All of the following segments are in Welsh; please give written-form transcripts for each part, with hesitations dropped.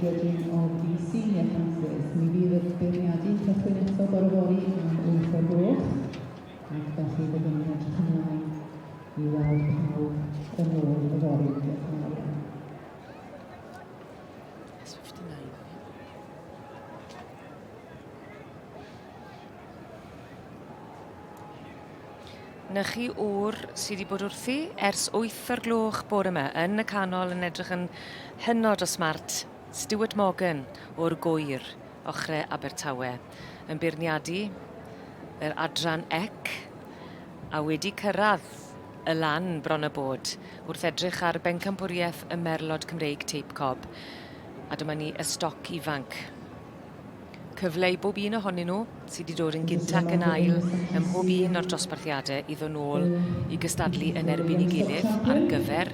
judging of the senior classes. Mi fydd y beirniadu'n cychwyn eto bore fory am 8 o'r gloch, ac felly byddwn ni'n edrych ymlaen i weld pawb yn ôl yfory. Diolch yn fawr iawn. S59. Na chi ŵr sydd wedi bod wrthi ers 8 o'r gloch bore yma, yn y canol yn edrych yn hynod o smart, Stuart Morgan o'r Gŵyr, ochre Abertawe, yn beirniadu yr adran ec a wedi cyrraedd y lan bron a bod wrth edrych ar bencampwriaeth y Merlod Cymreig Teip Cob. A dyma ni y stoc ifanc. Cyfle i bob un ohonyn nhw sydd wedi dod yn gynta ac yn ail ym mhob un o'r dosbarthiadau i ddod nôl i gystadlu yn erbyn ei gilydd ar gyfer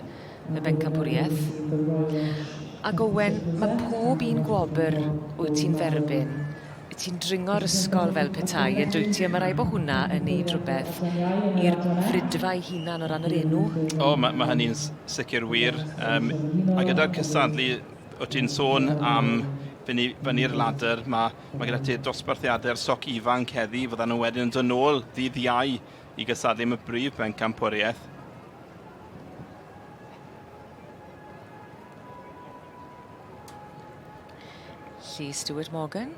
y bencampwriaeth. Ac Owen, mae pob un gwobr wyt ti'n dderbyn, wyt ti'n dringo'r ysgol fel petai, yn dwyt ti, a mae rhaid bod hwnna yn neud rhywbeth i'r fridfa ei hunan o ran yr enw. O, mae, mae hynny'n sicr wir. Um, a gyda'r cystadlu o ti'n sôn am fyny, fyny'r ladder, mae, mae gyda ti dosbarthiadau'r soc ifanc heddi, fyddan nhw wedyn yn dod nôl ddydd Iau i gystadlu am y brif bencampwriaeth. Lly Stuart Morgan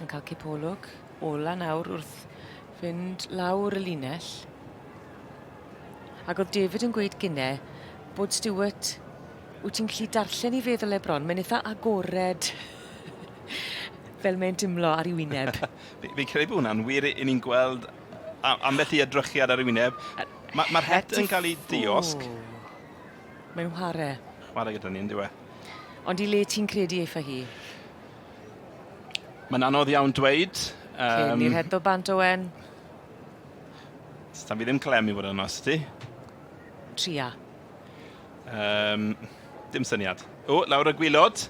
yn cael cipolwg ola nawr wrth fynd lawr y linell. Ac oedd David yn gweud gynne bod Stuart Wyt ti'n gallu darllen ei feddwl e bron? Mae'n eitha agored fel mae'n timlo ar ei wyneb. Fi'n fi credu bod hwnna'n wir i ni'n gweld ambell i edrychiad ar ei wyneb. Mae'r ma het yn cael ei diosg. Mae'n whare. Whare gyda ni, yn dyw e. Ond i le ti'n credu eiff â hi? Mae'n anodd iawn dweud. Um, Cyn i'r het o bant, Owen. Sdan fi ddim clem i fod yn onest ti. Tria. Um, dim syniad. O, lawr y gwylod.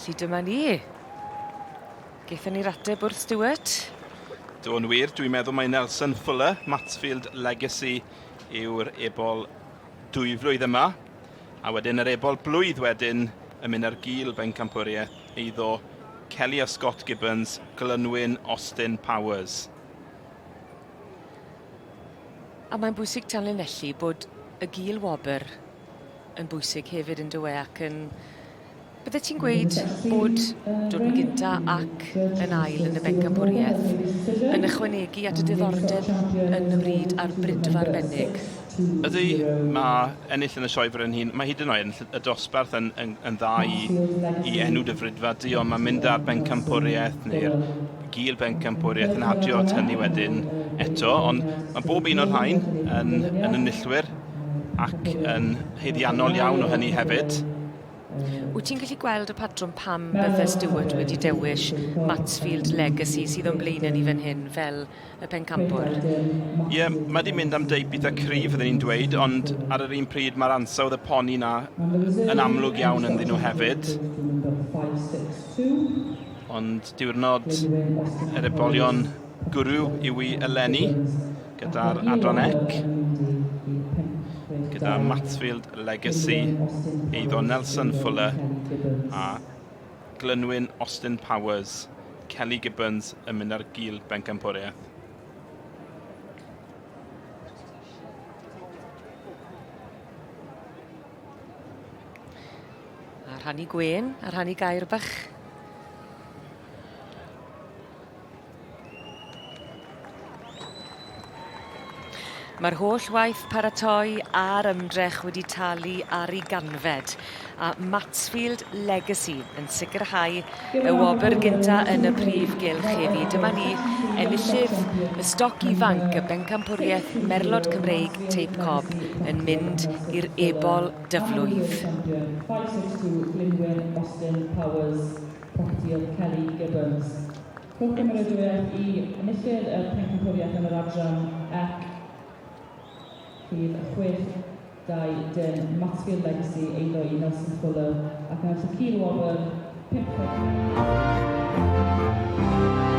Lly dyma ni. Gaethon ni'r ateb wrth Stuart. Do'n wir, dwi'n meddwl mai Nelson Fuller, Mansfield Legacy yw'r ebol dwyflwydd yma. A wedyn yr ebol blwydd wedyn yn mynd ar gil bencampwriaeth eiddo Kelly a Scott Gibbons, Glynwyn Austin Powers. A mae'n bwysig tanlinellu bod y gil wobr yn bwysig hefyd yn dyw e ac yn... Bydde ti'n gweud bod dod yn gynta ac yn ail yn y bencampwriaeth yn ychwanegu at y diddordeb yn y bryd a'r brydfa arbennig? Ydy, mae ennill yn y Sioe Frenhin, mae hyd yn oed ennill y dosbarth yn, yn, yn dda i, i enw dy frydfa di, ond mae'n mynd ar bencampwriaeth neu'r gil bencampwriaeth yn adio at hynny wedyn eto, ond mae bob un o'r rhain yn, yn enillwyr ac yn haeddiannol iawn o hynny hefyd. Wyt ti'n gallu gweld y patrwm pam bydde Stuart wedi dewis Mansfield Legacy sydd o'n blaenau ni fan hyn fel y pencampwr? Ie, yeah, mae di mynd am deip eitha cryf, fydden ni'n dweud, ond ar yr un pryd mae'r ansawdd y poni na yn amlwg iawn ynddyn nhw hefyd. Ond diwrnod yr ebolion gwrw yw i eleni gyda'r adran ec, gyda Mansfield Legacy, eiddo Nelson Fuller a Glynwyn Austin Powers, Kelly Gibbons yn mynd ar gil bencampwriaeth. A rhannu gwên, a rhannu gair bach. Mae'r holl waith paratoi a'r ymdrech wedi talu ar ei ganfed, a Mansfield Legacy yn sicrhau y wobr gynta yn y prif gylch heddi. Dyma ni, enillydd y stoc ifanc y bencampwriaeth Merlod Cymreig Teip Cob yn mynd i'r ebol dyflwydd. 562 Glynwyn Austin Powers, Property of Kelly Gibbons. Rhowch gymeradwyaeth i enillydd y pencampwriaeth yn yr adran ec rhif 6 2 dim Mansfield Legacy eiddo i Nelson Fuller ac yn ennill y cil wobr 5 6.